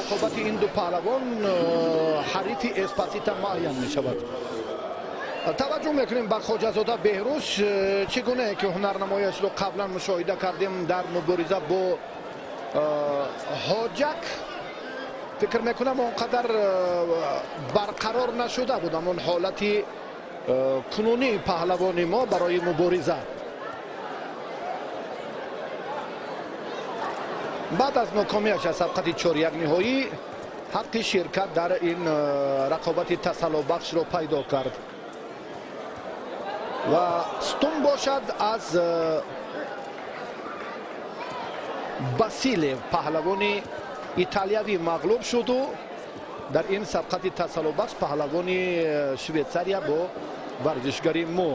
Рақобати ин ду паҳлавон ҳарифи Эспасита муайян мешавад. Таваҷҷӯҳ мекунем ба Хоҷазода Беҳрӯз, чӣ гунае ки ҳунарнамояшро қаблан мушоҳида кардем дар мубориза бо Ҳоҷак. Фикр мекунам, он қадар барқарор нашуда буд ҳамон ҳолати кунунии паҳлавони мо барои мубориза. Баъд аз нокомиаш аз сабқати 4-1 ниҳоӣ ҳаққи ширкат дар ин рақобати тасаллобахшро пайдо кард ва стун бошад аз Басилев, паҳлавони италиявӣ, мағлуб шуду дар ин сабқати тасаллобахш паҳлавони Швейтсария бо варзишгари мо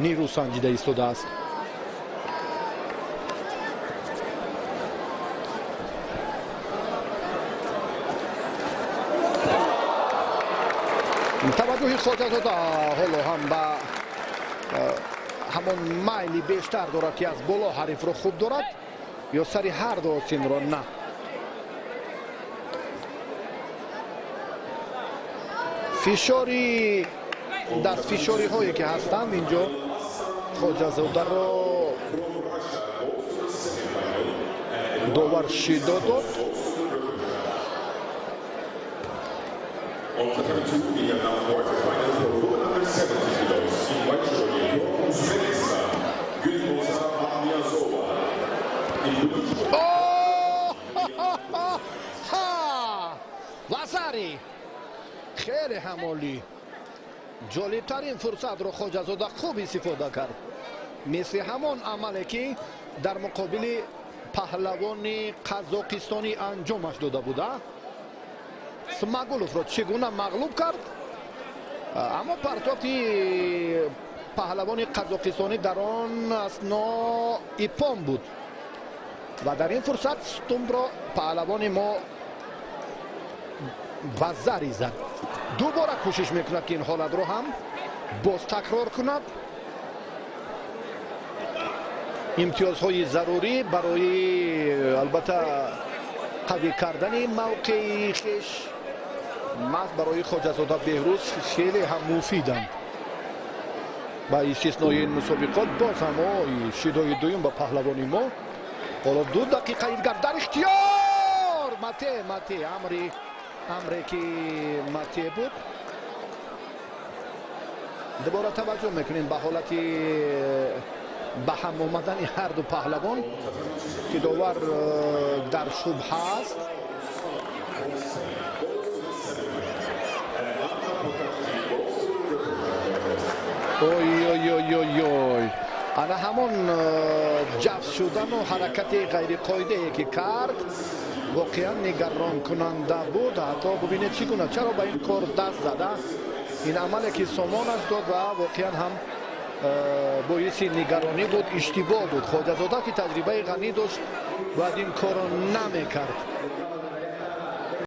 нирӯ санҷида истодааст. Таваҷҷӯҳи Хоҷазода ҳоло ҳам ба ҳамон майли бештар дорад, ки аз боло ҳарифро хуб дорад ё сари ҳар ду осинро на. Фишори дастфишориҳое ки ҳастанд инҷо Хоҷазодаро довар шидо дод. On tatami 2, we have now quarterfinal for women under 70 kilos. In white shogi from Uzbekistan, Gulnoza Matniyazova. In blue Вазари хеле ҳам олӣ. Ҷолибтарин фурсатро Хоҷазода хуб истифода кард, мисли ҳамон амале ки дар муқобили паҳлавони қазоқистонӣ анҷомаш дода буда. Смагуловро чӣ гуна мағлуб кард, аммо партофти паҳлавони қазоқистонӣ дар он асно иппон буд ва дар ин фурсат стумбро паҳлавони мо ба зари зад. Дубора кӯшиш мекунад, ки ин ҳолатро ҳам боз такрор кунад. Имтиёзҳои зарурӣ барои албатта қавӣ кардани мавқеи хеш маҳз барои Хоҷазода Беҳрӯз хеле ҳам муфиданд. Ба истиснои ин мусобиқот боз ҳам ой шидои дуюм ба паҳлавони мо. Ҳоло 2 дақиқаи дигар дар ихтиёр. Мате, мате, амри амре ки мате буд. Дубора таваҷҷӯҳ мекунем ба ҳолати ба ҳам омадани ҳар ду паҳлавон, ки довар дар шубҳа аст. Ой, ой, ой, ой, ой, ана ҳамон ҷафс шудану ҳаракати ғайриқоидае ки кард, воқеан нигаронкунанда буд. Ҳатто бубинед, чӣ гуна, чаро ба ин кор даст зада. Ин амале ки сомонаш дод ва воқеан ҳам боиси нигаронӣ буд, иштибоҳ буд. Хоҷазода, ки таҷрибаи ғанӣ дошт, бояд ин корро намекард.